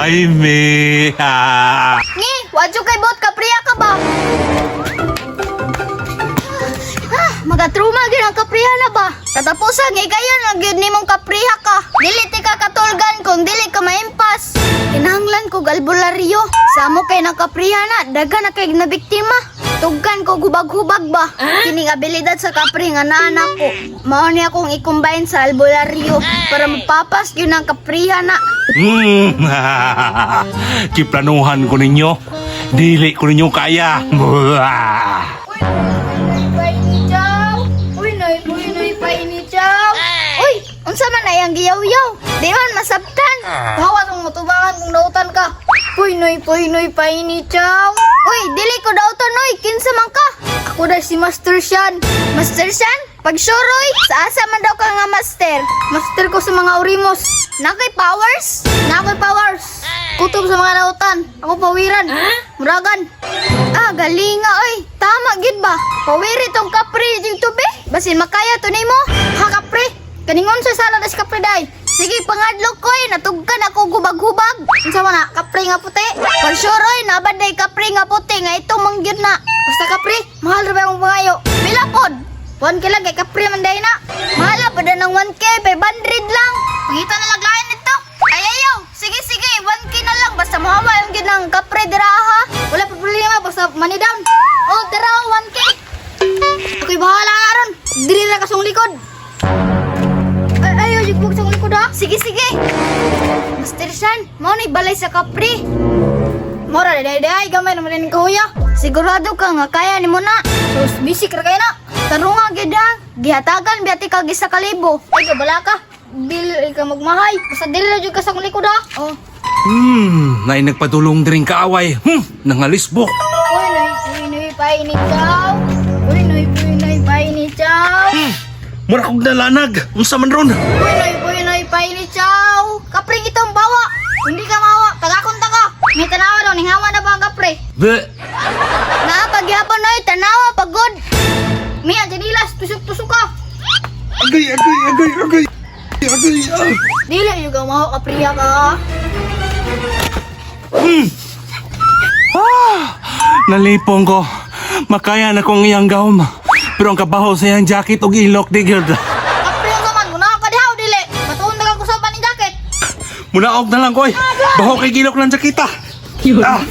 Why me? Ngi, wadyo kay bot kapriya ka ba? Ah, magatruma gyud ang kapriha na ba? Katapusan higayon ang gyud nimong kapriha ka. Dili ti ka katulgan kung dili ka maimpas. Kinahanglan ko albularyo. Samo kay nang kapriha na, daghan na kay nabiktima. Tugkan ko hubag-hubag ba? Kining abilidad sa kapri nga naa nako. Mao ni akong i-combine sa albularyo para mapapas gyud ang kapriha na. Giplanuhan ko ninyo. Dili ko ninyo kaya. Uy, noy, paini chow. Uy, noy, uy, noy, paini chow. Uy, unsa man ay ang giyaw-yaw? Di man masabtan. Hawa tong matubangan kung nautan ka. Puy noy, puy noy, paini chow. Uy, dili ko dauton oy, kinsa man ka? Ako na si Master Shan. Master Shan? Pagsuroy, sa asa man daw ka nga master? Master ko sa mga orimos. Nakay powers? Na ako'y powers. Kutob sa mga nautan. Ako pawiran. Muragan. Ah, galinga oy. Tama gid ba? Pawiri tong kapri dito be. Basin makaya to nimo. Ha kapre. Kaningon sa sala das kapre day. Sige, pangadlok koy, natugkan ako hubag-hubag. Unsa man na kapre nga puti? Pagsuroy, nabaday kapri nga puti nga ito mangyud na. Basta kapre, mahal ra ba akong pangayo? Pila pod? 1K lang kay kapre man day na. Mahala pa na ng 1K, 500 lang. Pangita na lang lain nito. Ay ayaw, sige sige, 1K na lang basta mahawa yung ginang kapre dira ha. Wala problema basta money down. Oh, dira 1K. Ako'y bahala na ron. Dili ra ka sa likod. Ay, ayaw, jud sa likod ha. Sige sige. Master Shan, mao na'y balay sa kapre. Mora day day gamay naman din kahuya. Sigurado ka nga kaya nimo na. Sus, bisik ra kayo na. Tarunga gyud ha. Gihatagan biyati kag 1,000. Ay, kabala ka. Dili ka magmahay. Basta dili ra jud ka sa akong likod ha. Oh, Nay nagpadulong diring kaaway. Nangalisbok. Uy, noy, uy, noy, paini chow. Uy, noy, uy, noy, paini chow. Mura kog nalanag. Unsa man ron? Uy, noy, uy, noy, paini chow. Kapre itong bawa. Hindi ka mawa, tagakunta ka. May tanawa daw, ninghawa na ba ang kapre? Be. naa pagyapon oy, tanawa pagod. Mia, janilas, tusok-tusok ka. Agay, agay, agay, agay. Agay, ah. Dili, yung ka mawa, kapriya ka. Nalipong ko. Makaya na kong iyang gawm. Pero ang kabaho sa iyang jacket og ilok di gyud. Kapre yung kaman, muna ka dihaw, dili. Matuon na ka kusapan ni jacket. Munaog na lang koy. Baho kay gilok ng jakita. Ah.